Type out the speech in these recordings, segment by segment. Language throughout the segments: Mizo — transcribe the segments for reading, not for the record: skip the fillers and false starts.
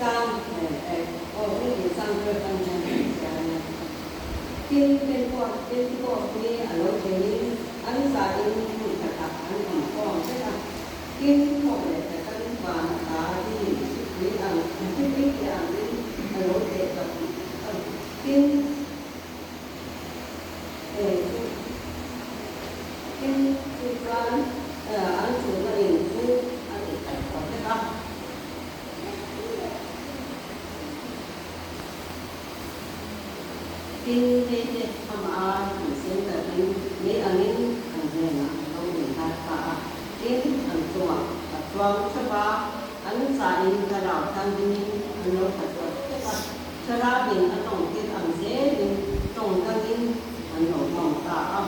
Chang aw hun in chang ber tan hian kan chhiar a nia. Tin, Pentecost ni a lo thlenin an zain hmun khatah an awm khawm vek a. Tin, thawk leh katan van a ta hi hripui ang hripui tih angin a lo theh ta put a. Tin, chu tin chu chuan an chhunna in chu a ti khat tawh vek a. Tin, hei te amah a an sen takin mei angin an hnenah a lo inhlat ta a. Tin, an chungah a chuang theuh a, an zain thlarau thianghlimin an lo tha chuat vek a. Thlarauin a tawng tir ang zelin tawng dangin an lo hmang ta a.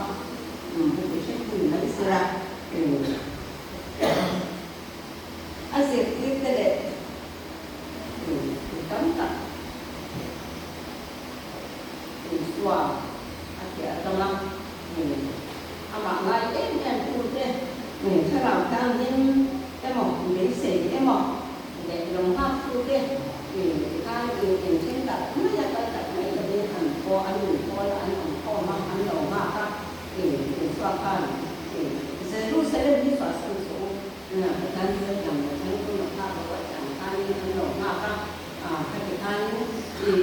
Heti hrep hun mai sela. A zirtirte leh mi tam tak Isua a thiah atanga amah ngai em em tute thlarau tlangin emaw beisei emaw leh lo nghak tute tikhan inthen tak mai a kal tak mai lovin an pawh an inpawl a, an awm khawm a, an lo nghak a. Isua khan Jerusalem hi chhuahsan suh u. Pathian chu hetiang lo thleng chu lo nghak lo a ti ang khanin an lo nghak a, khati khanin i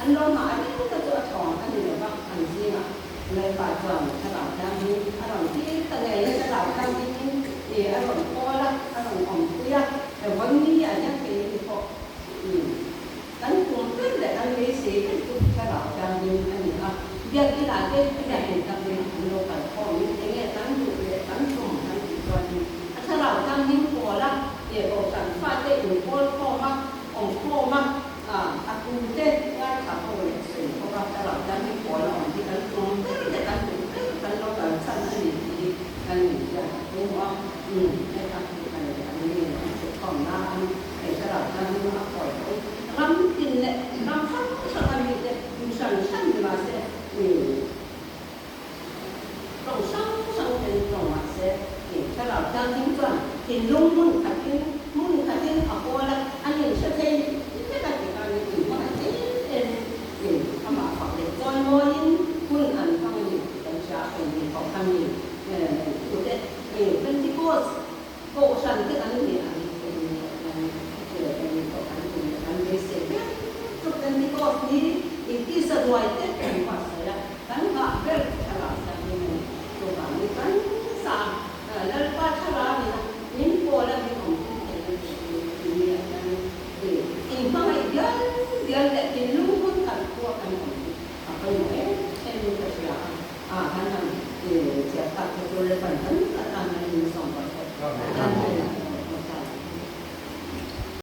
an lo nghah reng te chu a thawn a ni lo va, an zingah Lalpa chuan Thlarau Thianghlim a rawn tir ta ngei a, Thlarau Thianghlimin i a rawn kawl a, a rawn awmpui a, vawi a hian keini pawh i Kan kum ber leh kan beisei ber chu Thlarau Thianghlim a ni a, biakinah te biakin takin an lo kal khawmin enge kan duh leh kan tum kan tih chuanin a Thlarau Thianghlim pawl a, leh Kohhran fate inpawl khawm a, awm khawm a, a kum te ngaithla ho leh sawi khawp a, Thlarau Thianghlim pawl a awm hi kan tum ber leh kan duh ber kan lo kal chhan a ni tih hi kan inhriat a pawimawh a, heta an ni an thutkhawmna an He thlarau thianghlim a kawi tawh in ram tin leh ram hrang hrang a mite mi hran hran ni mahse mi tawng hrang hrang ten tawng mahse he thlarau thianghlim chuan thinlung hmun khatin hmun khatin a kawl a, an inhre thei vek a ti khan in hmangaih em em in amah fak leh chawi mawiin hun an hmang a ni tih kan hria a, eng ni pawh khan mi tute Pentecost Kohhran te kan ni ang eng nge kan che eng pawh kan tum leh kan beisei ber chu Pentecost ni intisa ruai te kan buatsaih a, kan nghah ber thlarau thianghlim a ni. Chuvangin kan sa Lalpa thlarau ina min pawl a min awm tum thei a ni tih ni ah hian inhmangaih dial dial leh thinlung hun khat pawh kan awm hi a pawimawh em em in ka hria a, kan han chhiat tak te chu Lalpan kan.